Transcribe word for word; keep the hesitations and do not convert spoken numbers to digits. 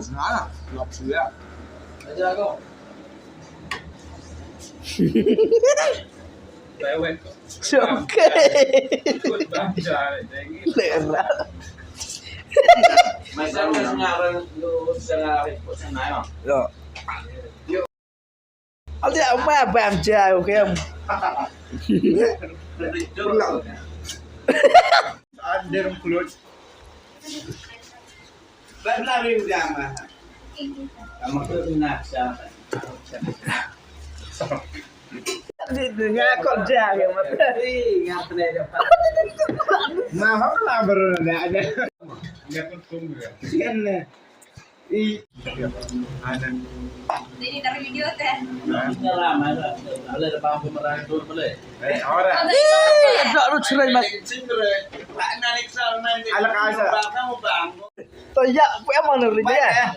Sna, lap suya. Lera. Ati ama bam ja kem. Under clothes. Nga kol ja kem. Nga hok la baru na ada. Ini dari video teh. Ada lu cerai mas. Ala kasa. To ya, apa yang mana rindu ya?